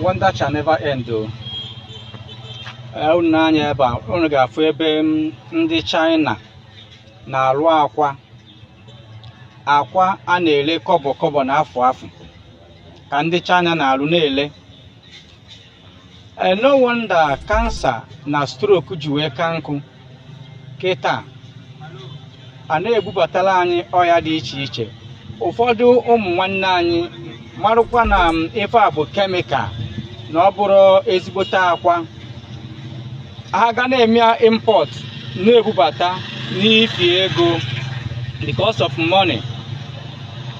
Wonder shall never end o. Unu n'anya ebe a, unu ga-afụ ebe ndị China na-alụ akwa, akwa a na-ele kọbọ kọbọ na afụ afụ ka ndị China na-alụ na-ele. No wonder cancer na stroke ji wee ka nkụ kịta. A na-ebubatara anyị ọya dị iche iche. Ụfọdụ ụmụ nwanne anyị marụkwa na ife a bụ chemical, na ọ bụrụ ezigbote akwa, ha ga na-eme import, na-ebubata n'ifi ego, because of money.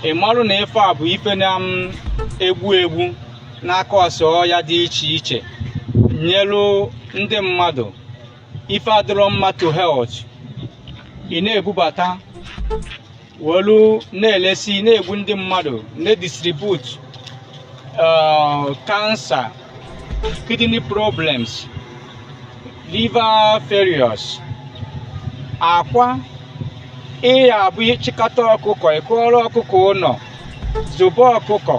Ị marụ na ife a bụ ife na-egbu egbu, na-aka ọsọ ọya dị iche iche nyelu ndị mmadụ. Ife adịrọ mma to health, ị na-ebubata welu na-elesi, na-egbu ndị mmadụ, na-distribute cancer, kidney problems, liver failures. Akwa ịya abụ ịchịkọta ọkụkọ, ịkụọrọ ọkụkọ ụlọ, zụba ọkụkọ,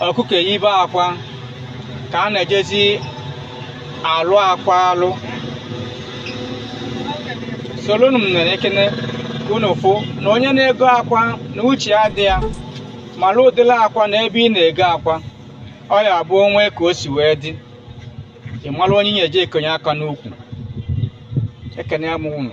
ọkụkọ eyibe akwa, ka a na-ejezi alụ akwa alụ. Solunu m nere ekene unu fụ na onye na-ego akwa na uche ya dị ya, mara ụdịrị akwa na ebe ị na-ego akwa. Ọ ya abụ onwe ka o si wee dị, ị mara onye ị na-eje ekonye aka n'ukwu. Ekene m unu.